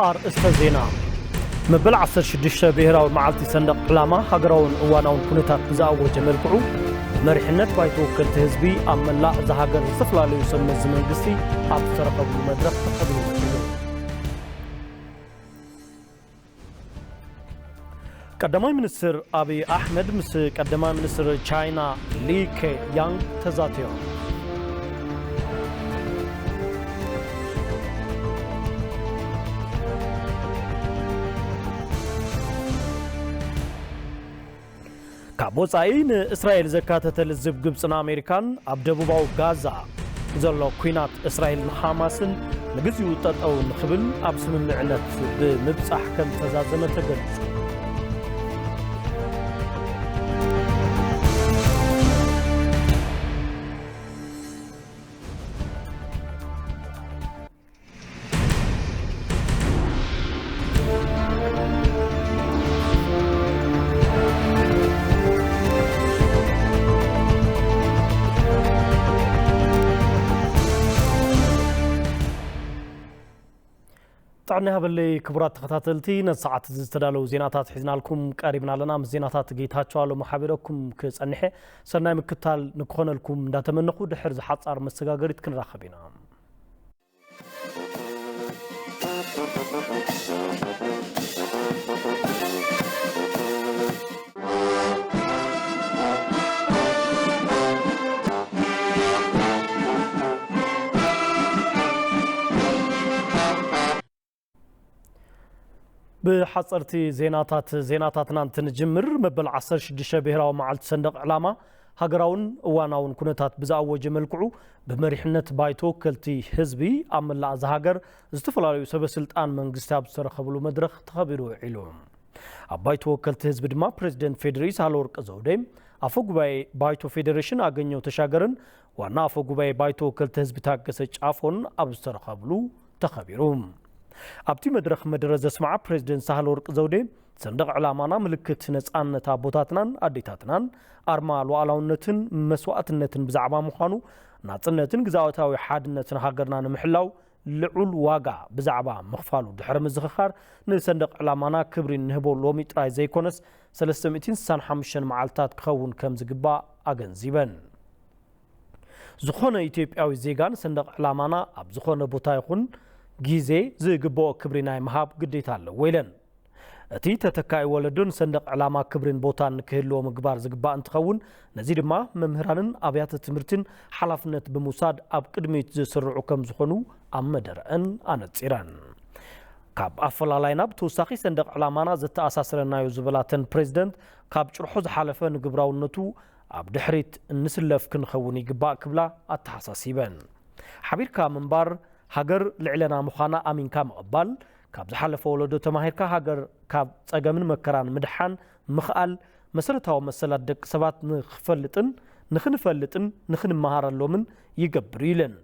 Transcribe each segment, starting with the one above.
ኣርእስተ ዜና። መበል ዓሰርተ ሽዱሽተ ብሄራዊ መዓልቲ ሰንደቕ ዕላማ ሃገራውን እዋናውን ኩነታት ብዝኣወጀ መልክዑ፣ መሪሕነት ባይቶ ወከልቲ ህዝቢ ኣብ መላእ እዛ ሃገር ዝተፈላለዩ ሰብ መዚ መንግስቲ ኣብ ዝተረኸብሉ መድረኽ ተኸቢሩ ውዒሉ። ቀዳማይ ሚኒስትር ኣብይ ኣሕመድ ምስ ቀዳማይ ሚኒስትር ቻይና ሊ ኬ ያንግ ተዛትዮም። ካብ ወጻኢ ንእስራኤል ዘካተተ ልዝብ ግብጽን ኣሜሪካን ኣብ ደቡባዊ ጋዛ ዘሎ ኲናት እስራኤልን ሓማስን ንግዚኡ ጠጠው ንኽብል ኣብ ስምምዕነት ብምብጻሕ ከም ዝተዛዘመ ተገሊጹ። ጥዕና ይሃበለይ ክቡራት ተኸታተልቲ፣ ነዚ ሰዓት እዚ ዝተዳለዉ ዜናታት ሒዝናልኩም ቀሪብና ኣለና። ምስ ዜናታት ጌታቸው ኣለሙ ሓቢረኩም ክጸንሐ፣ ሰናይ ምክታል ንክኾነልኩም እንዳተመነኹ፣ ድሕሪ ዝሓጻር መሰጋገሪት ክንራኸብ ኢና። ብሓጸርቲ ዜናታት፣ ዜናታትና እንትንጅምር፣ መበል ዓሰርተ ሽዱሽተ ብሄራዊ መዓልቲ ሰንደቕ ዕላማ፣ ሃገራውን እዋናውን ኩነታት ብዝኣወጀ መልክዑ፣ ብመሪሕነት ባይቶ ወከልቲ ህዝቢ ኣብ መላእ እዛ ሃገር ዝተፈላለዩ ሰበ ስልጣን መንግስቲ ኣብ ዝተረኸብሉ መድረኽ ተኸቢሩ ውዒሉ። ኣብ ባይቶ ወከልቲ ህዝቢ ድማ ፕሬዝደንት ፌዴሪ ሳህለወርቅ ዘውዴ፣ ኣፈ ጉባኤ ባይቶ ፌዴሬሽን ኣገኘው ተሻገርን ዋና ኣፈ ጉባኤ ባይቶ ወከልቲ ህዝቢ ታገሰ ጫፎን ኣብ ዝተረኸብሉ ተኸቢሩ። ኣብቲ መድረኽ መደረ ዘስምዓ ፕሬዝደንት ሳህለወርቅ ዘውዴ፣ ሰንደቕ ዕላማና ምልክት ነጻነት ኣቦታትናን ኣዴታትናን፣ ኣርማ ሉዓላውነትን መስዋእትነትን ብዛዕባ ምዃኑ፣ ናጽነትን ግዝኣታዊ ሓድነትን ሃገርና ንምሕላው ልዑል ዋጋ ብዛዕባ ምኽፋሉ ድሕሪ ምዝኽኻር፣ ንሰንደቕ ዕላማና ክብሪ እንህቦ ሎሚ ጥራይ ዘይኮነስ፣ ሰለስተ ሚእትን ስሳን ሓሙሽተን መዓልታት ክኸውን ከም ዝግባእ ኣገንዚበን። ዝኾነ ኢትዮጵያዊ ዜጋ ንሰንደቕ ዕላማና ኣብ ዝኾነ ቦታ ይኹን ግዜ ዝግብኦ ክብሪ ናይ ምሃብ ግዴታ ኣለዎ ኢለን። እቲ ተተካኢ ወለዶ ንሰንደቕ ዕላማ ክብርን ቦታን ንክህልዎ ምግባር ዝግባእ እንትኸውን፣ ነዚ ድማ መምህራንን ኣብያተ ትምህርትን ሓላፍነት ብምውሳድ ኣብ ቅድሚት ዝስርዑ ከም ዝኾኑ ኣብ መደረአን ኣነጺረን። ካብ ኣፈላላይና ብተወሳኺ ሰንደቕ ዕላማና ዘተኣሳስረናዮ ዝበላተን ፕሬዝደንት፣ ካብ ጭርሖ ዝሓለፈ ንግብራውነቱ ኣብ ድሕሪት እንስለፍ ክንኸውን ይግባእ ክብላ ኣተሓሳሲበን። ሓቢርካ ምንባር፣ ሃገር ልዕለና ምዃና ኣሚንካ ምቕባል፣ ካብ ዝሓለፈ ወለዶ ተማሂርካ ሃገር ካብ ጸገምን መከራን ምድሓን ምኽኣል፣ መሰረታዊ መሰላት ደቂ ሰባት ንኽፈልጥን ንኽንፈልጥን ንኽንመሃረሎምን ይገብር እዩ ኢለን።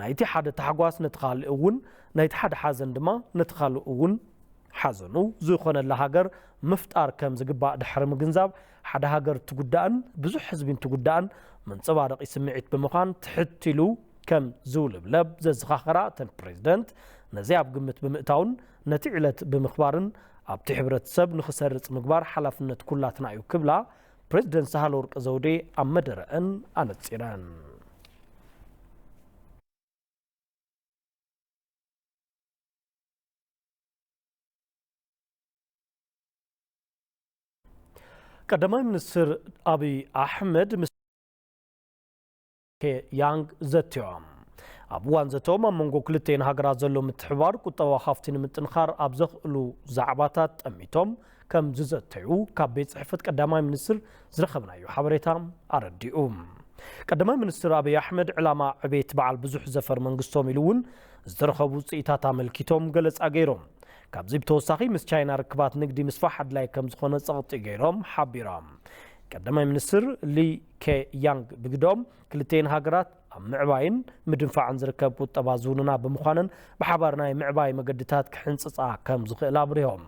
ናይቲ ሓደ ታሕጓስ ነቲ ካልእ እውን፣ ናይቲ ሓደ ሓዘን ድማ ነቲ ካልእ እውን ሓዘኑ ዝኾነላ ሃገር ምፍጣር ከም ዝግባእ ድሕሪ ምግንዛብ፣ ሓደ ሃገር ትጉዳእን ብዙሕ ህዝቢ እንትጉዳእን መንጸባረቒ ስምዒት ብምዃን ትሕት ኢሉ ከም ዝውልብለብ ዘዘኻኸራ እተን ፕሬዝደንት፣ ነዚ ኣብ ግምት ብምእታውን ነቲ ዕለት ብምኽባርን ኣብቲ ሕብረተሰብ ንኽሰርጽ ምግባር ሓላፍነት ኩላትና እዩ ክብላ ፕሬዝደንት ሳህለወርቅ ዘውዴ ኣብ መደረአን ኣነጺረን። ቀዳማይ ሚኒስትር ኣብይ ኣሕመድ ምስ ኬ ያንግ ዘትዮም። ኣብ እዋን ዘተኦም ኣብ መንጎ ክልተን ሃገራት ዘሎ ምትሕብባር ቁጠባዊ ሃፍቲ ንምጥንኻር ኣብ ዘኽእሉ ዛዕባታት ጠሚቶም ከም ዝዘተዩ ካብ ቤት ጽሕፈት ቀዳማይ ሚኒስትር ዝረኸብናዮ ሓበሬታ ኣረዲኡ። ቀዳማይ ሚኒስትር ኣብይ ኣሕመድ ዕላማ ዕቤት በዓል ብዙሕ ዘፈር መንግስቶም ኢሉ እውን ዝተረኸቡ ውፅኢታት ኣመልኪቶም ገለፃ ገይሮም። ካብዚ ብተወሳኺ ምስ ቻይና ርክባት ንግዲ ምስፋሕ ኣድላይ ከም ዝኾነ ፀቕጢ ገይሮም ሓቢሮም። ቀዳማይ ሚኒስትር ሊ ኬ ያንግ ብግደኦም ክልተን ሃገራት ኣብ ምዕባይን ምድንፋዕን ዝርከብ ቁጠባ ዝውንና ብምዃነን ብሓባር ናይ ምዕባይ መገድታት ክሕንፅፃ ከም ዝኽእል ኣብሪሆም።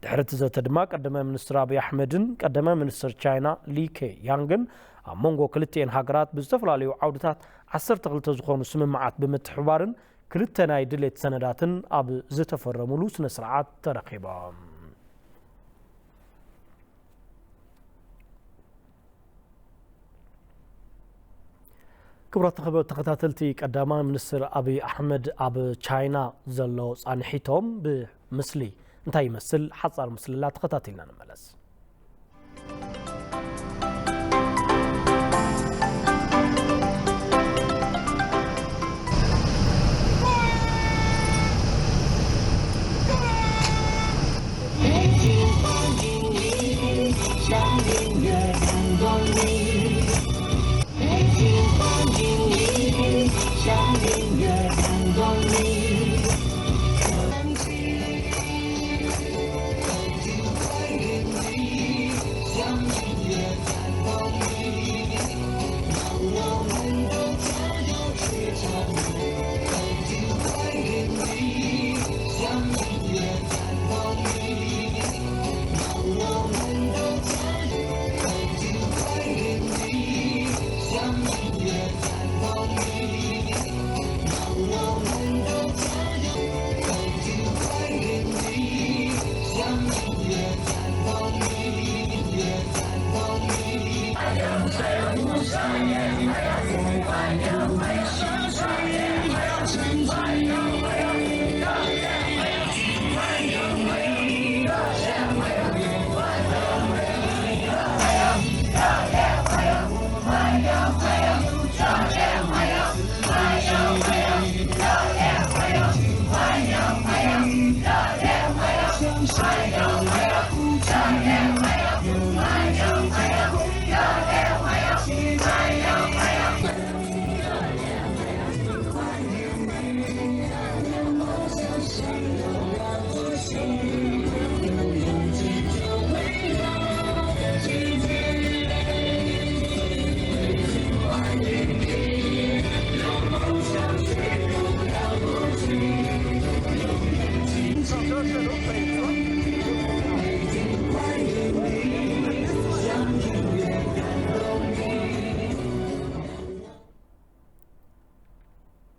ድሕሪ እቲ ዘተ ድማ ቀዳማይ ሚኒስትር ኣብይ ኣሕመድን ቀዳማይ ሚኒስትር ቻይና ሊ ኬ ያንግን ኣብ መንጎ ክልቲኤን ሃገራት ብዝተፈላለዩ ዓውድታት ዓሰርተ ክልተ ዝኾኑ ስምምዓት ብምትሕብባርን ክልተ ናይ ድሌት ሰነዳትን ኣብ ዝተፈረሙሉ ስነ ስርዓት ተረኺቦም። ክቡራት ተኸ-፣ ተኸታተልቲ፣ ቀዳማይ ሚኒስትር ኣብይ ኣሕመድ ኣብ ቻይና ዘሎ ጻንሒቶም ብምስሊ እንታይ ይመስል? ሓጻር ምስልላ ተኸታቲልና ንመለስ።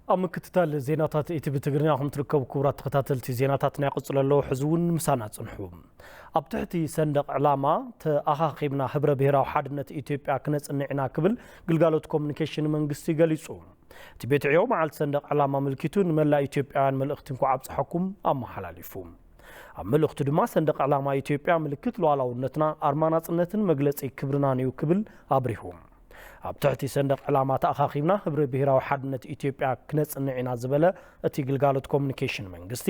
ኣብ ምክትታል ዜናታት ኢቲቪ ትግርኛ ኢኹም ትርከቡ። ክቡራት ተኸታተልቲ፣ ዜናታትና ይቕጽሉ ኣለዉ። ሕዚ እውን ምሳና ጽንሑ። ኣብ ትሕቲ ሰንደቕ ዕላማ ተኣኻኺብና ህብረ ብሄራዊ ሓድነት ኢትዮጵያ ክነጽንዕ ኢና ክብል ግልጋሎት ኮሙኒኬሽን መንግስቲ ገሊጹ። እቲ ቤት ዕዮ መዓልቲ ሰንደቕ ዕላማ ኣመልኪቱ ንመላእ ኢትዮጵያውያን መልእኽቲ እንኳዕ ኣብጽሓኩም ኣመሓላሊፉ። ኣብ መልእኽቱ ድማ ሰንደቕ ዕላማ ኢትዮጵያ ምልክት ሉዓላውነትና፣ ኣርማ ናጽነትን መግለጺ ክብርናን እዩ ክብል ኣብሪሁ። ኣብ ትሕቲ ሰንደቕ ዕላማ ተኣኻኺብና ህብረ ብሄራዊ ሓድነት ኢትዮጵያ ክነጽንዕ ኢና ዝበለ እቲ ግልጋሎት ኮሙኒኬሽን መንግስቲ፣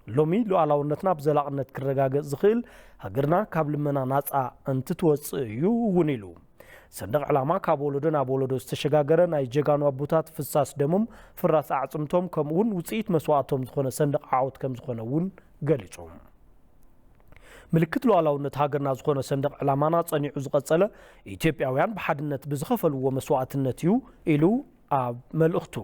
ሎሚ ሉዓላውነትና ብዘላቕነት ክረጋገጽ ዝኽእል ሃገርና ካብ ልመና ናጻ እንትትወጽእ እዩ እውን ኢሉ። ሰንደቕ ዕላማ ካብ ወለዶ ናብ ወለዶ ዝተሸጋገረ ናይ ጀጋኑ ኣቦታት ፍሳስ ደሞም፣ ፍራስ ኣዕጽምቶም፣ ከምኡ እውን ውጽኢት መስዋእቶም ዝኾነ ሰንደቕ ዓወት ከም ዝኾነ እውን ገሊጹ። ምልክት ሉዓላውነት ሃገርና ዝኾነ ሰንደቕ ዕላማና ጸኒዑ ዝቐጸለ ኢትዮጵያውያን ብሓድነት ብዝኸፈልዎ መስዋእትነት እዩ ኢሉ ኣብ መልእኽቱ።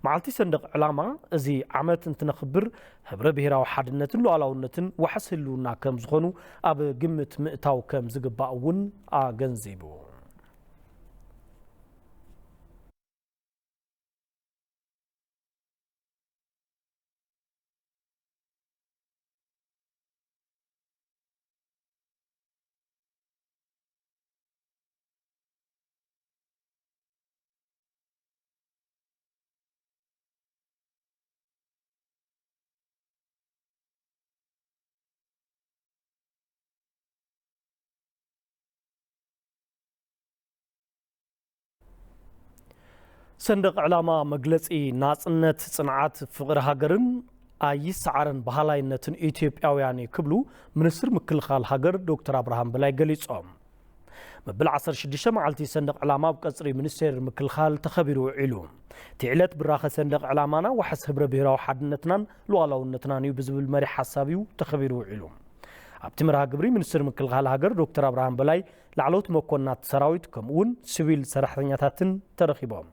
መዓልቲ ሰንደቕ ዕላማ እዚ ዓመት እንትነኽብር ህብረ ብሄራዊ ሓድነትን ሉዓላውነትን ዋሕስ ህልውና ከም ዝኾኑ ኣብ ግምት ምእታው ከም ዝግባእ እውን ኣገንዚቡ። ሰንደቕ ዕላማ መግለጺ ናጽነት፣ ጽንዓት፣ ፍቕሪ ሃገርን ኣይሰዓርን በሃላይነትን ኢትዮጵያውያን እዩ ክብሉ ሚኒስትር ምክልኻል ሃገር ዶክተር ኣብርሃም በላይ ገሊጾም። መበል ዓሰርተ ሽዱሽተ መዓልቲ ሰንደቕ ዕላማ ኣብ ቀጽሪ ሚኒስቴር ምክልኻል ተኸቢሩ ውዒሉ። እቲ ዕለት ብራኸ ሰንደቕ ዕላማና ዋሕስ ህብረ ብሄራዊ ሓድነትናን ሉዓላውነትናን እዩ ብዝብል መሪሕ ሓሳብ እዩ ተኸቢሩ ውዒሉ። ኣብቲ መርሃ ግብሪ ሚኒስትር ምክልኻል ሃገር ዶክተር ኣብርሃም በላይ፣ ላዕለዎት መኮንናት ሰራዊት ከምኡ እውን ሲቪል ሰራሕተኛታትን ተረኺቦም።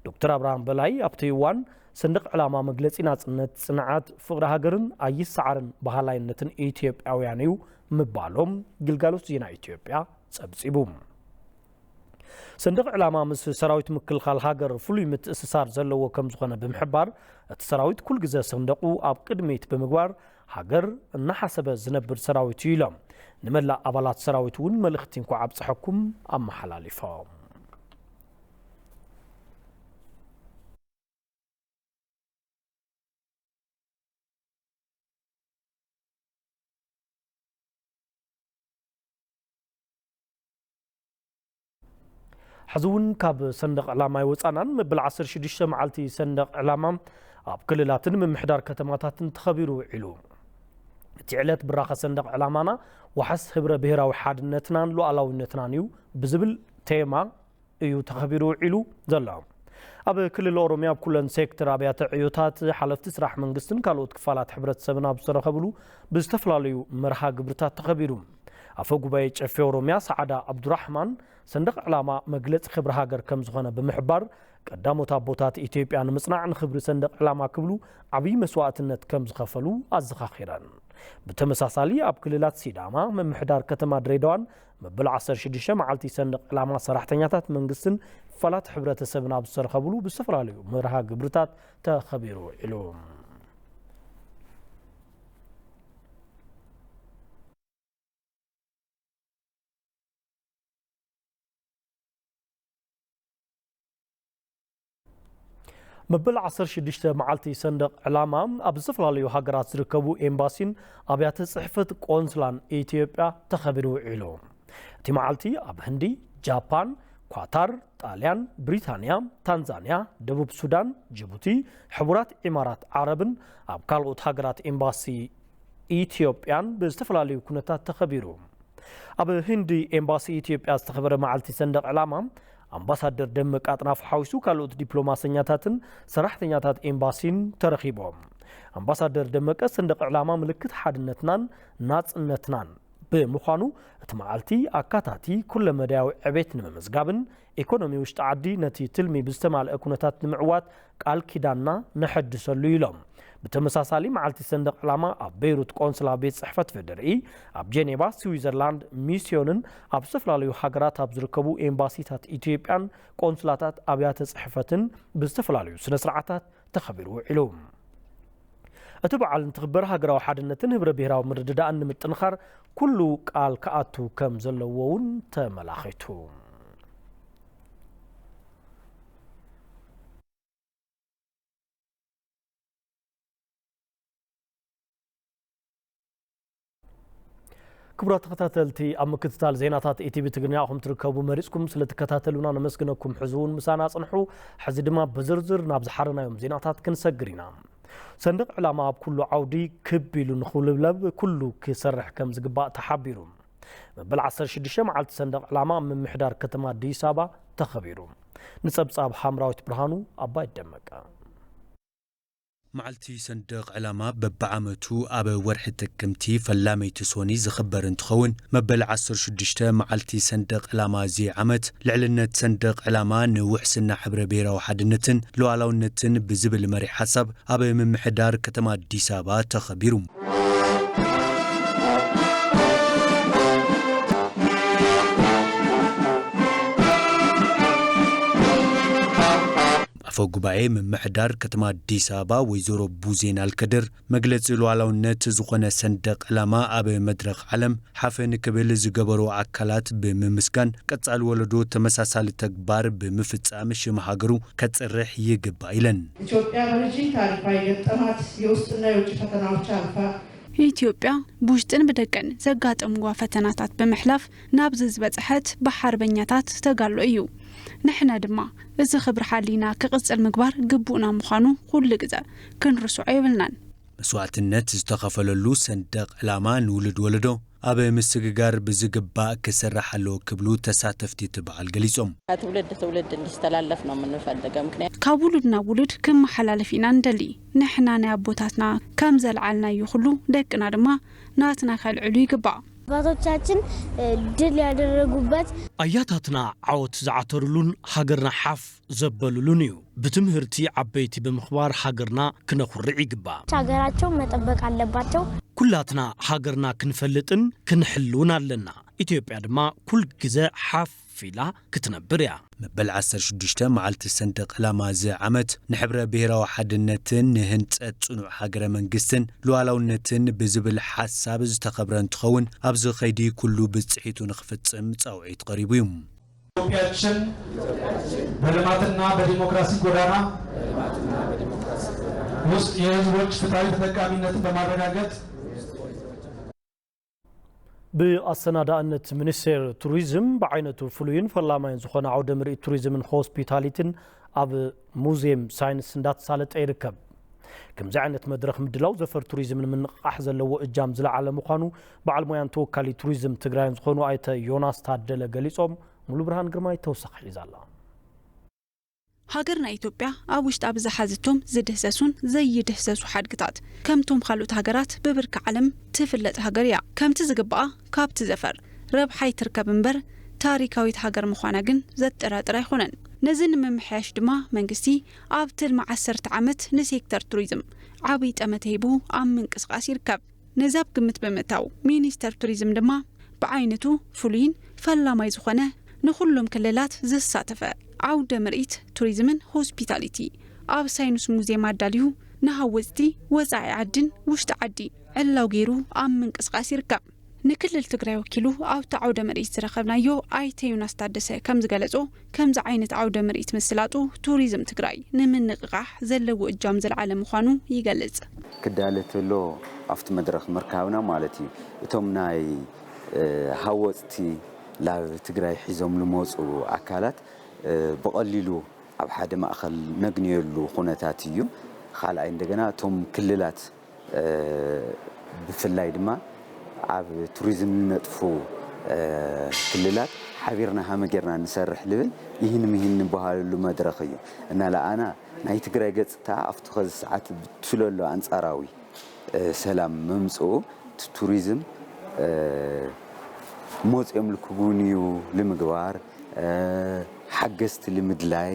ዶክተር ኣብርሃም በላይ ኣብቲ እዋን ሰንደቕ ዕላማ መግለጺ ናጽነት፣ ጽንዓት፣ ፍቕሪ ሃገርን ኣይሰዓርን በሃላይነትን ኢትዮጵያውያን እዩ ምባሎም ግልጋሎት ዜና ኢትዮጵያ ጸብጺቡ። ሰንደቕ ዕላማ ምስ ሰራዊት ምክልኻል ሃገር ፍሉይ ምትእስሳር ዘለዎ ከም ዝኾነ ብምሕባር፣ እቲ ሰራዊት ኩል ግዘ ሰንደቑ ኣብ ቅድሚት ብምግባር ሃገር እናሓሰበ ዝነብር ሰራዊት እዩ ኢሎም። ንመላእ ኣባላት ሰራዊት እውን መልእኽቲ እንኳዕ ኣብፀሐኩም ኣመሓላሊፎም። ሕዚ እውን ካብ ሰንደቕ ዕላማ ኣይወፃናን። መበል ዓሰርተ ሽዱሽተ መዓልቲ ሰንደቕ ዕላማ ኣብ ክልላትን ምምሕዳር ከተማታትን ተኸቢሩ ውዒሉ። እቲ ዕለት ብራኸ ሰንደቕ ዕላማና ዋሕስ ህብረ ብሔራዊ ሓድነትናን ሉዓላዊነትናን እዩ ብዝብል ቴማ እዩ ተኸቢሩ ውዒሉ ዘሎ። ኣብ ክልል ኦሮሚያ ኣብ ኩለን ሴክተር ኣብያተ ዕዮታት ሓለፍቲ ስራሕ መንግስትን ካልኦት ክፋላት ሕብረተሰብን ኣብ ዝተረኸብሉ ብዝተፈላለዩ መርሃ ግብርታት ተኸቢሩ። ኣፈ ጉባኤ ጨፌ ኦሮሚያ ሰዓዳ ኣብዱራሕማን ሰንደቕ ዕላማ መግለፂ ክብሪ ሃገር ከም ዝኾነ ብምሕባር፣ ቀዳሞት ኣቦታት ኢትዮጵያ ንምፅናዕ ንክብሪ ሰንደቕ ዕላማ ክብሉ ዓብዪ መስዋእትነት ከም ዝኸፈሉ ኣዘኻኺረን። ብተመሳሳሊ ኣብ ክልላት ሲዳማ፣ ምምሕዳር ከተማ ድሬዳዋን መበል ዓሰርተ ሽዱሽተ መዓልቲ ሰንደቕ ዕላማ ሰራሕተኛታት መንግስትን ክፋላት ሕብረተሰብን ኣብ ዝተረኸብሉ ብዝተፈላለዩ መርሃ ግብርታት ተኸቢሩ ውዒሉ። መበል ዓሰርተ ሽዱሽተ መዓልቲ ሰንደቕ ዕላማ ኣብ ዝተፈላለዩ ሃገራት ዝርከቡ ኤምባሲን ኣብያተ ጽሕፈት ቆንስላን ኢትዮጵያ ተኸቢሩ ውዒሉ። እቲ መዓልቲ ኣብ ህንዲ፣ ጃፓን፣ ኳታር፣ ጣልያን፣ ብሪታንያ፣ ታንዛንያ፣ ደቡብ ሱዳን፣ ጅቡቲ፣ ሕቡራት ኢማራት ዓረብን ኣብ ካልኦት ሃገራት ኤምባሲ ኢትዮጵያን ብዝተፈላለዩ ኩነታት ተኸቢሩ። ኣብ ህንዲ ኤምባሲ ኢትዮጵያ ዝተኸበረ መዓልቲ ሰንደቕ ዕላማ ኣምባሳደር ደመቀ ኣጥናፉ ሓዊሱ ካልኦት ዲፕሎማሰኛታትን ሰራሕተኛታት ኤምባሲን ተረኺቦም። ኣምባሳደር ደመቀ ሰንደቕ ዕላማ ምልክት ሓድነትናን ናጽነትናን ብምዃኑ እቲ መዓልቲ ኣካታቲ ኩለመዳያዊ ዕቤት ንምምዝጋብን ኢኮኖሚ ውሽጢ ዓዲ ነቲ ትልሚ ብዝተማልአ ኩነታት ንምዕዋት ቃል ኪዳንና ነሐድሰሉ ኢሎም። ብተመሳሳሊ መዓልቲ ሰንደቕ ዕላማ ኣብ ቤይሩት ቆንስላ ቤት ጽሕፈት ፌዴሪኢ፣ ኣብ ጄኔቫ ስዊዘርላንድ ሚስዮንን ኣብ ዝተፈላለዩ ሃገራት ኣብ ዝርከቡ ኤምባሲታት ኢትዮጵያን ቆንስላታት ኣብያተ ጽሕፈትን ብዝተፈላለዩ ስነ ስርዓታት ተኸቢሩ ውዒሉ። እቲ በዓል እንትኽበር ሃገራዊ ሓድነትን ህብረ ብሔራዊ ምርድዳእን ንምጥንኻር ኩሉ ቃል ክኣቱ ከም ዘለዎ እውን ተመላኺቱ። ክቡራት ተኸታተልቲ፣ ኣብ ምክትታል ዜናታት ኢቲቪ ትግርኛ ኢኹም ትርከቡ። መሪጽኩም ስለ ትከታተሉና ነመስግነኩም። ሕዚ እውን ምሳና ጽንሑ። ሕዚ ድማ ብዝርዝር ናብ ዝሓረናዮም ዜናታት ክንሰግር ኢና። ሰንደቕ ዕላማ ኣብ ኩሉ ዓውዲ ክብ ኢሉ ንኽውልብለብ ኩሉ ክሰርሕ ከም ዝግባእ ተሓቢሩ። መበል ዓሰርተ ሽዱሽተ መዓልቲ ሰንደቕ ዕላማ ኣብ ምምሕዳር ከተማ ኣዲስ ኣበባ ተኸቢሩ። ንጸብጻብ ሓምራዊት ብርሃኑ ኣባይ ደመቀ። መዓልቲ ሰንደቕ ዕላማ በብዓመቱ ኣብ ወርሒ ጥቅምቲ ፈላመይቲ ሶኒ ዝኽበር እንትኸውን፣ መበል ዓሰርተ ሽዱሽተ መዓልቲ ሰንደቕ ዕላማ እዚ ዓመት ልዕልነት ሰንደቕ ዕላማ ንውሕስና ሕብረ ብሔራዊ ሓድነትን ሉዓላውነትን ብዝብል መሪሕ ሓሳብ ኣብ ምምሕዳር ከተማ ኣዲስ ኣበባ ተኸቢሩ። ኣፈ ጉባኤ ምምሕዳር ከተማ ኣዲስ ኣበባ ወይዘሮ ቡዜን ኣልከድር፣ መግለጺ ሉዓላውነት ዝኾነ ሰንደቕ ዕላማ ኣብ መድረኽ ዓለም ሓፍ ንክብል ዝገበሩ ኣካላት ብምምስጋን፣ ቀጻሊ ወለዶ ተመሳሳሊ ተግባር ብምፍጻም ሽም ሃገሩ ከጽርሕ ይግባእ ኢለን። ኢትዮጵያ ረዥም ታሪኳ የገጠማት የውስጥና የውጭ ፈተናዎች አልፋ ኢትዮጵያ ብውሽጥን ብደገን ዘጋጠምዋ ፈተናታት ብምሕላፍ ናብዚ ዝበጽሐት ብሓርበኛታት ተጋድሎ እዩ። ንሕና ድማ እዚ ክብሪ ሓሊና ክቕጽል ምግባር ግቡእና ምዃኑ ኩሉ ግዘ ክንርስዖ የብልናን። መስዋእትነት ዝተኸፈለሉ ሰንደቕ ዕላማ ንውሉድ ወለዶ ኣብ ምስግጋር ብዝግባእ ክስራሕ ኣለዎ ክብሉ ተሳተፍቲ እቲ በዓል ገሊጾም። ከትውልድ ትውልድ እንዲስተላለፍ ነው የምንፈልገው። ምክንያቱ ካብ ውሉድ ናብ ውሉድ ክመሓላለፍ ኢና ንደሊ። ንሕና ናይ ኣቦታትና ከም ዘልዓልናዮ ኩሉ ደቅና ድማ ናትና ከልዕሉ ይግባእ። አባቶቻችን ድል ያደረጉበት ኣያታትና ዓወት ዝዓተሩሉን ሃገርና ሓፍ ዘበሉሉን እዩ። ብትምህርቲ ዓበይቲ ብምኽባር ሃገርና ክነኹርዕ ይግባእ። ሀገራቸውን መጠበቅ አለባቸው። ኩላትና ሃገርና ክንፈልጥን ክንሕልውን ኣለና። ኢትዮጵያ ድማ ኩል ግዘ ሓፍ ኢላ ክትነብር እያ። መበል ዓሰርተ ሽዱሽተ መዓልቲ ሰንደቕ ዕላማ እዚ ዓመት ንሕብረ ብሔራዊ ሓድነትን ንህንጸት ጽኑዕ ሃገረ መንግስትን ሉዓላውነትን ብዝብል ሓሳብ ዝተኸብረ እንትኸውን፣ ኣብዚ ኸይዲ ኩሉ ብጽሒቱ ንኽፍጽም ጻውዒት ቀሪቡ እዩ። ኢትዮጵያችን በልማትና በዲሞክራሲ ጎዳና ውስጥ የህዝቦች ፍትሐዊ ተጠቃሚነትን በማረጋገጥ ብኣሰናዳእነት ሚኒስቴር ቱሪዝም ብዓይነቱ ፍሉይን ፈላማይን ዝኾነ ዓውደ ምርኢት ቱሪዝምን ሆስፒታሊቲን ኣብ ሙዚየም ሳይንስ እንዳተሳለጠ ይርከብ። ከምዚ ዓይነት መድረኽ ምድላው ዘፈር ቱሪዝም ንምንቕቓሕ ዘለዎ እጃም ዝለዓለ ምዃኑ በዓል ሞያን ተወካሊ ቱሪዝም ትግራይን ዝኾኑ ኣይተ ዮናስ ታደለ ገሊጾም። ሙሉ ብርሃን ግርማይ ተወሳኺ ሒዛ ኣላ። ሃገርና ኢትዮጵያ ኣብ ውሽጣ ብዝሓዘቶም ዝድህሰሱን ዘይድህሰሱ ሓድግታት ከምቶም ካልኦት ሃገራት ብብርኪ ዓለም ትፍለጥ ሃገር እያ። ከምቲ ዝግባኣ ካብቲ ዘፈር ረብሓ ይትርከብ እምበር ታሪካዊት ሃገር ምዃና ግን ዘጠራጥር ኣይኾነን። ነዚ ንምምሕያሽ ድማ መንግስቲ ኣብ ትልሚ ዓሰርተ ዓመት ንሴክተር ቱሪዝም ዓብይ ጠመተ ሂቡ ኣብ ምንቅስቃስ ይርከብ። ነዚ ኣብ ግምት ብምእታው ሚኒስተር ቱሪዝም ድማ ብዓይነቱ ፍሉይን ፈላማይ ዝኾነ ንኹሎም ክልላት ዘሳተፈ ዓውደ ምርኢት ቱሪዝምን ሆስፒታሊቲ ኣብ ሳይንስ ሙዝየም ኣዳልዩ ንሃወፅቲ ወፃኢ ዓድን ውሽጢ ዓዲ ዕላው ገይሩ ኣብ ምንቅስቃስ ይርከብ። ንክልል ትግራይ ወኪሉ ኣብቲ ዓውደ ምርኢት ዝረኸብናዮ ኣይተ ዮናስ ታደሰ ከም ዝገለጾ ከምዚ ዓይነት ዓውደ ምርኢት ምስላጡ ቱሪዝም ትግራይ ንምንቕቓሕ ዘለዎ እጃም ዝለዓለ ምዃኑ ይገልጽ። ክዳለ ተሎ ኣብቲ መድረኽ ምርካብና ማለት እዩ። እቶም ናይ ሃወፅቲ ላብ ትግራይ ሒዞም ልመፁ ኣካላት ብቐሊሉ ኣብ ሓደ ማእኸል ነግንየሉ ኩነታት እዩ። ካልኣይ እንደገና እቶም ክልላት ብፍላይ ድማ ኣብ ቱሪዝም ንነጥፉ ክልላት ሓቢርና ሃመ ጌርና ንሰርሕ ልብል ይህን ምሂን ንበሃለሉ መድረኽ እዩ። እና ለኣና ናይ ትግራይ ገፅታ ኣብቲ ኸዚ ሰዓት ብትለሎ ኣንፃራዊ ሰላም መምፅኡ ቱሪዝም መፅኦም ልክጉንዩ ልምግባር ሓገዝቲ ልምድላይ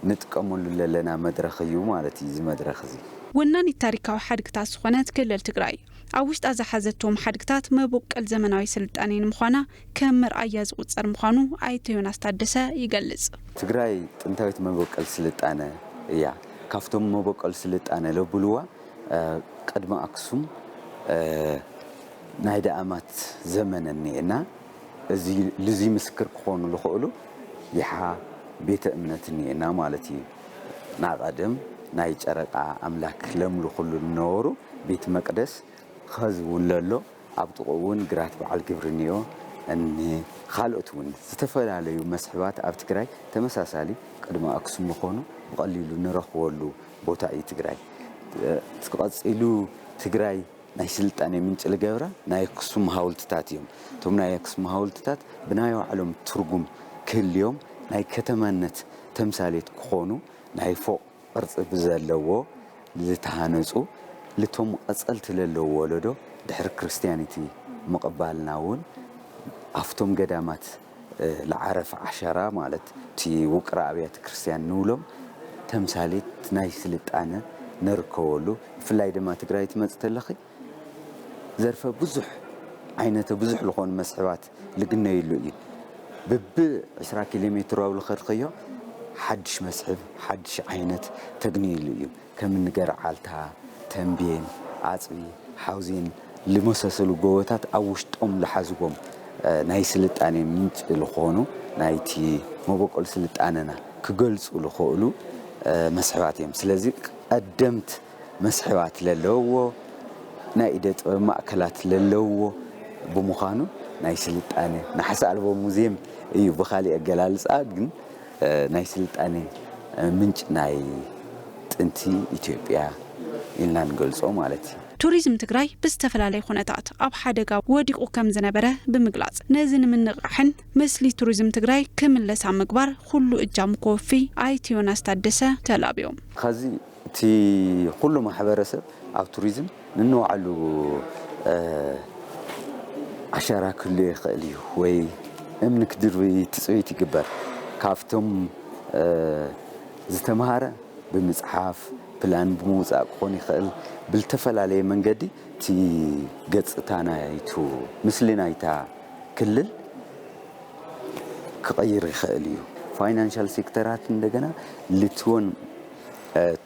ንጥቀመሉ ለለና መድረኽ እዩ ማለት እዩ እዚ መድረኽ እዚ። ወናኒት ታሪካዊ ሓድግታት ዝኾነት ክልል ትግራይ ኣብ ውሽጣ ዝሓዘቶም ሓድግታት መቦቀል ዘመናዊ ስልጣኔ ንምዃና ከም መርኣያ ዝቑፀር ምዃኑ ኣይተ ዮናስ ታደሰ ይገልፅ። ትግራይ ጥንታዊት መቦቀል ስልጣነ እያ። ካብቶም መቦቀል ስልጣነ ለብልዋ ቅድሚ ኣክሱም ናይ ደኣማት ዘመን እኒኤና። ልዙይ ምስክር ክኾኑ ዝኽእሉ ይሓ ቤተ እምነት እኒኤና ማለት እዩ። ናቐደም ናይ ጨረቃ ኣምላክ ለምልኹሉ ዝነበሩ ቤት መቅደስ ኸዚ እውን ለሎ ኣብ ጥቕኡ እውን ግራት በዓል ግብሪ እኒኦ እኒ ካልኦት እውን ዝተፈላለዩ መስሕባት ኣብ ትግራይ ተመሳሳሊ ቅድሚ ኣክሱም ምኾኑ ብቐሊሉ ንረኽበሉ ቦታ እዩ ትግራይ። እቲ ቀፂሉ ትግራይ ናይ ስልጣኔ ምንጪ ልገብራ ናይ ኣክሱም ሃውልትታት እዮም። እቶም ናይ ኣክሱም ሃውልትታት ብናይ ባዕሎም ትርጉም ክህልዮም ናይ ከተማነት ተምሳሌት ክኾኑ ናይ ፎቕ ቅርፂ ብዘለዎ ዝተሃነፁ ልቶም ቐፀልቲ ለለዉ ወለዶ ድሕሪ ክርስትያኒቲ ምቕባልና እውን ኣብቶም ገዳማት ለዓረፈ ዓሻራ ማለት እቲ ውቅራ ኣብያተ ክርስትያን ንብሎም ተምሳሌት ናይ ስልጣነ ንርከበሉ። ብፍላይ ድማ ትግራይ ትመፅ ተለኺ ዘርፈ ብዙሕ ዓይነተ ብዙሕ ዝኾኑ መስሕባት ልግነይሉ እዩ። ብብ ዕስራ ኪሎ ሜትር ኣብ ልኸድኸዮ ሓድሽ መስሕብ ሓድሽ ዓይነት ተግንይሉ እዩ። ከም ንገርዓልታ፣ ተምቤን፣ ኣፅቢ፣ ሓውዜን ልመሳሰሉ ጎቦታት ኣብ ውሽጦም ልሓዝዎም ናይ ስልጣኔ ምንጭ ልኾኑ ናይቲ መበቆል ስልጣነና ክገልፁ ልኽእሉ መስሕባት እዮም። ስለዚ ቀደምት መስሕባት ለለውዎ ናይ ኢደ ጥበብ ማእከላት ለለውዎ ብምዃኑ ናይ ስልጣነ ነሓሰ ኣልቦ ሙዝየም እዩ ብኻሊእ ኣገላልፃ ግን ናይ ስልጣነ ምንጭ ናይ ጥንቲ ኢትዮጵያ ኢልና ንገልፆ ማለት እዩ። ቱሪዝም ትግራይ ብዝተፈላለየ ኩነታት ኣብ ሓደጋ ወዲቑ ከም ዝነበረ ብምግላፅ ነዚ ንምንቕቓሕን ምስሊ ቱሪዝም ትግራይ ክምለስ ኣብ ምግባር ኩሉ እጃሙ ከወፊ ኣይተ ዮናስ ታደሰ ተላብዮም። ኸዚ እቲ ኩሉ ማሕበረሰብ ኣብ ቱሪዝም ንንባዕሉ ዓሻራ ክህሉ ይኽእል እዩ ወይ እምኒ ክድርቢ ትፅቢት ይግበር። ካብቶም ዝተምሃረ ብምፅሓፍ ፕላን ብምውፃእ ክኾን ይኽእል። ብልተፈላለየ መንገዲ እቲ ገፅታ ናይቱ ምስሊ ናይታ ክልል ክቐይር ይኽእል እዩ። ፋይናንሻል ሴክተራት እንደገና ልትወን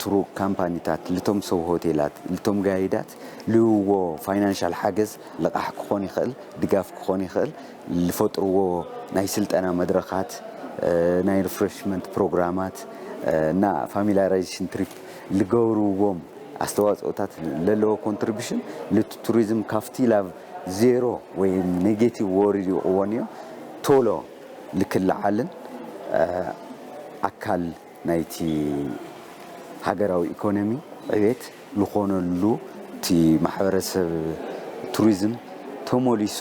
ትሩ ካምፓኒታት፣ ልቶም ሰብ ሆቴላት፣ ልቶም ጋይዳት ልውዎ ፋይናንሻል ሓገዝ ልቓሕ ክኾን ይኽእል፣ ድጋፍ ክኾን ይኽእል፣ ልፈጥርዎ ናይ ስልጠና መድረኻት፣ ናይ ሪፍሬሽመንት ፕሮግራማት እና ፋሚላራይዜሽን ትሪፕ ልገብርዎም ኣስተዋፅኦታት ለለዎ ኮንትሪቢሽን ልቲ ቱሪዝም ካብቲ ላብ ዜሮ ወይ ኔጌቲቭ ወሪድዎ እኒኦ ቶሎ ልክልዓልን ኣካል ናይቲ ሃገራዊ ኢኮኖሚ ዕቤት ልኾነሉ እቲ ማሕበረሰብ ቱሪዝም ተመሊሱ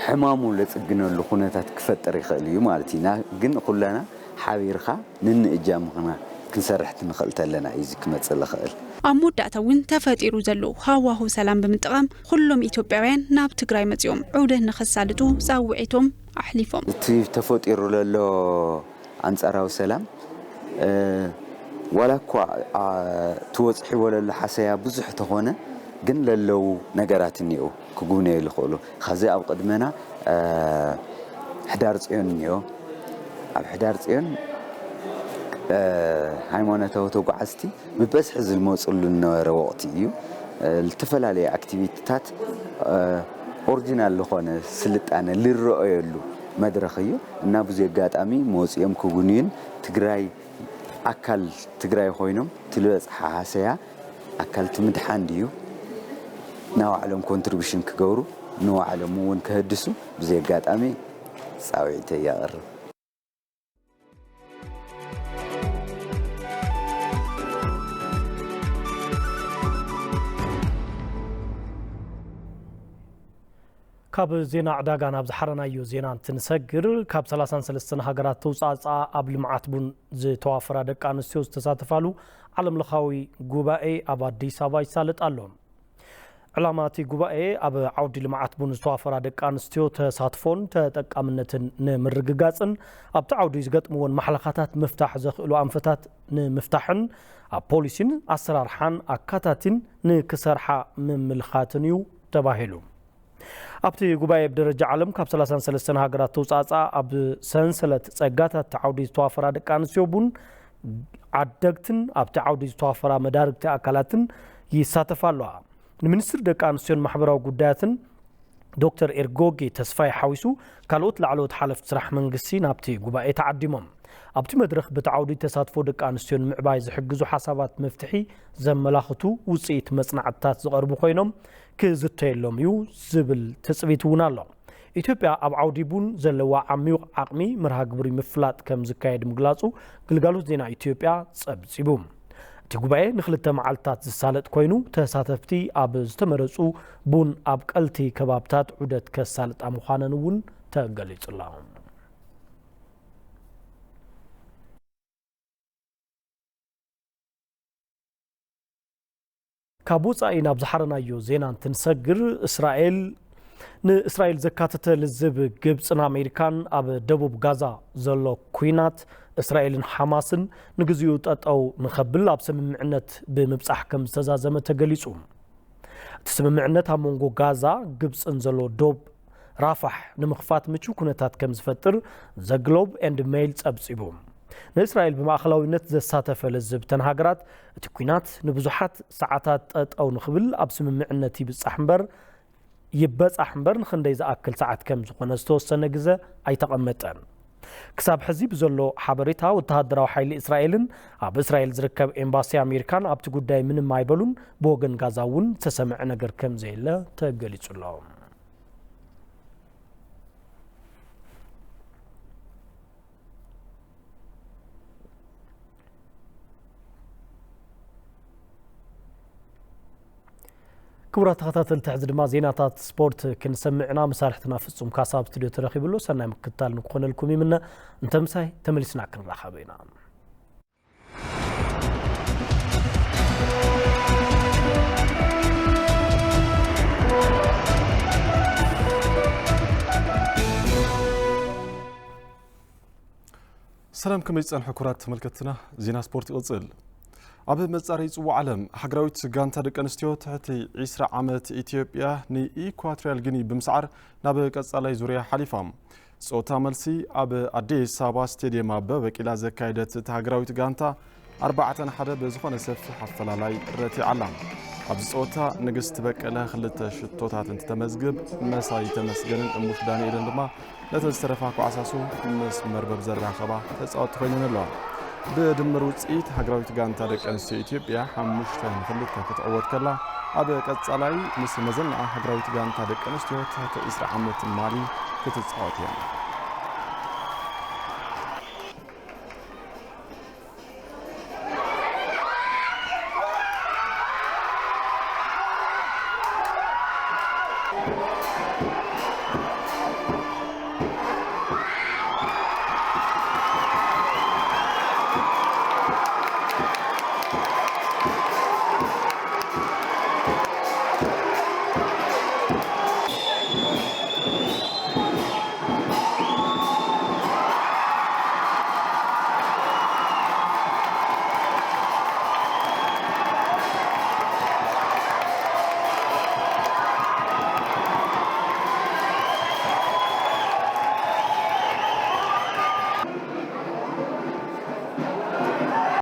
ሕማሙ ለጽግነሉ ኩነታት ክፈጥር ይኽእል እዩ ማለት እዩ። ግን ኩላና ሓቢርካ ንንእጃምና ክንሰርሕ ትንኽእል ተለና እዩ እዚ ክመጽእ ልኽእል። ኣብ መወዳእታ እውን ተፈጢሩ ዘሎ ሃዋሁ ሰላም ብምጥቓም ኩሎም ኢትዮጵያውያን ናብ ትግራይ መጺኦም ዑደት ንኸሳልጡ ጻውዒቶም ኣሕሊፎም። እቲ ተፈጢሩ ዘሎ ኣንጻራዊ ሰላም ዋላ እኳ ትወጽሒዎ ለሎ ሓሰያ ብዙሕ ተኾነ ግን ለለዉ ነገራት እኒኡ ክጉብነዩ ዝኽእሉ። ኸዚ ኣብ ቅድመና ሕዳር ጽዮን እኒኦ። ኣብ ሕዳር ጽዮን ሃይማኖታዊ ተጓዓዝቲ ብበዝሒ ዝመፅሉ ዝነበረ ወቕቲ እዩ። ዝተፈላለዩ ኣክቲቪቲታት ኦሪጂናል ዝኾነ ስልጣነ ልረኣየሉ መድረኽ እዩ እና ብዙ ኣጋጣሚ መወፂኦም ክጉንዩን ትግራይ ኣካል ትግራይ ኮይኖም ትልበፅሓ ሃሰያ ኣካል ትምድሓን ድዩ ናባዕሎም ኮንትሪቢሽን ክገብሩ ንባዕሎም እውን ክህድሱ ብዚ ኣጋጣሚ ፃውዒተይ የቕርብ። ካብ ዜና ዕዳጋ ናብ ዝሓረናዮ ዜና እንትንሰግር፣ ካብ ሰላሳን ሰለስተን ሃገራት ተውፃእፃኣ ኣብ ልምዓት ቡን ዝተዋፈራ ደቂ ኣንስትዮ ዝተሳተፋሉ ዓለም ለኻዊ ጉባኤ ኣብ ኣዲስ ኣበባ ይሳለጥ ኣሎ። ዕላማ እቲ ጉባኤ ኣብ ዓውዲ ልምዓት ቡን ዝተዋፈራ ደቂ ኣንስትዮ ተሳትፎን ተጠቃምነትን ንምርግጋፅን ኣብቲ ዓውዲ ዝገጥምዎን ማሕለኻታት ምፍታሕ ዘኽእሉ ኣንፈታት ንምፍታሕን ኣብ ፖሊሲን ኣሰራርሓን ኣካታቲን ንክሰርሓ ምምልኻትን እዩ ተባሂሉ። ኣብቲ ጉባኤ ብደረጃ ዓለም ካብ ሰላሳን ሰለስተን ሃገራት ተውፃእፃኣ ኣብ ሰንሰለት ፀጋታት ዓውዲ ዝተዋፈራ ደቂ ኣንስትዮ ቡን ዓደግትን ኣብቲ ዓውዲ ዝተዋፈራ መዳርግቲ ኣካላትን ይሳተፋ ኣለዋ። ንሚኒስትር ደቂ ኣንስትዮን ማሕበራዊ ጉዳያትን ዶክተር ኤርጎጌ ተስፋይ ሓዊሱ ካልኦት ላዕለዎት ሓለፍቲ ስራሕ መንግስቲ ናብቲ ጉባኤ ተዓዲሞም። ኣብቲ መድረኽ በቲ ዓውዲ ተሳትፎ ደቂ ኣንስትዮ ንምዕባይ ዝሕግዙ ሓሳባት መፍትሒ ዘመላኽቱ ውፅኢት መፅናዕትታት ዝቐርቡ ኮይኖም ክዝተየሎም እዩ ዝብል ትፅቢት እውን ኣሎ። ኢትዮጵያ ኣብ ዓውዲ ቡን ዘለዋ ዓሚቕ ዓቕሚ መርሃ ግብሪ ምፍላጥ ከም ዝካየድ ምግላፁ ግልጋሎት ዜና ኢትዮጵያ ፀብፂቡ። እቲ ጉባኤ ንክልተ መዓልትታት ዝሳለጥ ኮይኑ ተሳተፍቲ ኣብ ዝተመረፁ ቡን ኣብ ቀልቲ ከባብታት ዑደት ከሳልጣ ምዃነን እውን ተገሊፁ ኣሎ። ካብ ወፃኢ ናብ ዝሓረናዮ ዜና እንትንሰግር እስራኤል ንእስራኤል ዘካተተ ልዝብ ግብፅን ኣሜሪካን ኣብ ደቡብ ጋዛ ዘሎ ኩናት እስራኤልን ሓማስን ንግዚኡ ጠጠው ንኸብል ኣብ ስምምዕነት ብምብፃሕ ከም ዝተዛዘመ ተገሊፁ። እቲ ስምምዕነት ኣብ መንጎ ጋዛ ግብፅን ዘሎ ዶብ ራፋሕ ንምኽፋት ምቹው ኩነታት ከም ዝፈጥር ዘግሎብ ኤንድ ሜይል ፀብፂቡ። ንእስራኤል ብማእኸላዊነት ዘሳተፈ ለዝብተን ሃገራት እቲ ኩናት ንብዙሓት ሰዓታት ጠጠው ንኽብል ኣብ ስምምዕነት ይብፃሕ እምበር ይበፃሕ እምበር ንኽንደይ ዝኣክል ሰዓት ከም ዝኾነ ዝተወሰነ ግዘ ኣይተቐመጠን። ክሳብ ሕዚ ብዘሎ ሓበሬታ ወተሃደራዊ ሓይሊ እስራኤልን ኣብ እስራኤል ዝርከብ ኤምባሲ ኣሜሪካን ኣብቲ ጉዳይ ምንም ኣይበሉን። ብወገን ጋዛ እውን ዝተሰምዐ ነገር ከም ዘየለ ተገሊጹ ኣሎ። ክቡራት ተኸታተልቲ ሕዚ ድማ ዜናታት ስፖርት ክንሰምዕና መሳርሕትና ፍጹም ካሳ ኣብ ስቱድዮ ተረኺቡ ኣሎ። ሰናይ ምክትታል ንክኾነልኩም ይምነ። እንተ ምሳይ ተመሊስና ክንራኸብ ኢና። ሰላም ከመይ ጸንሑ ክቡራት ተመልከትና፣ ዜና ስፖርት ይቕጽል። ኣብ መጻረዪ ጽዋዕ ዓለም ሃገራዊት ጋንታ ደቂ ኣንስትዮ ትሕቲ ዒስራ ዓመት ኢትዮጵያ ንኢኳቶሪያል ጊኒ ብምስዓር ናብ ቀጻላይ ዙርያ ሓሊፋ። ጾታ መልሲ ኣብ ኣዲስ ኣበባ ስቴዲየም ኣበበ ቢቂላ ዘካየደት እታ ሃገራዊት ጋንታ ኣርባዕተ ንሓደ ብዝኾነ ሰፊሕ ኣፈላላይ ረቲዓላ። ኣብዚ ጸወታ ንግስቲ በቀለ ክልተ ሽቶታት እንትተመዝግብ፣ መሳይ ተመስገንን እሙሽ ዳንኤልን ድማ ነተን ዝተረፋ ኳዕሳሱ ምስ መርበብ ዘራኸባ ተጻወትቲ ኮይነን ኣለዋ። ብድምር ውጽኢት ሃገራዊት ጋንታ ደቂ ኣንስትዮ ኢትዮጵያ ሓሙሽተ ንክልተ ክትዕወት ከላ፣ ኣብ ቀጻላይ ምስ መዘናኣ ሃገራዊት ጋንታ ደቂ ኣንስትዮ ትሕቲ ዕስራ ዓመት ማሊ ክትጻወት እያ።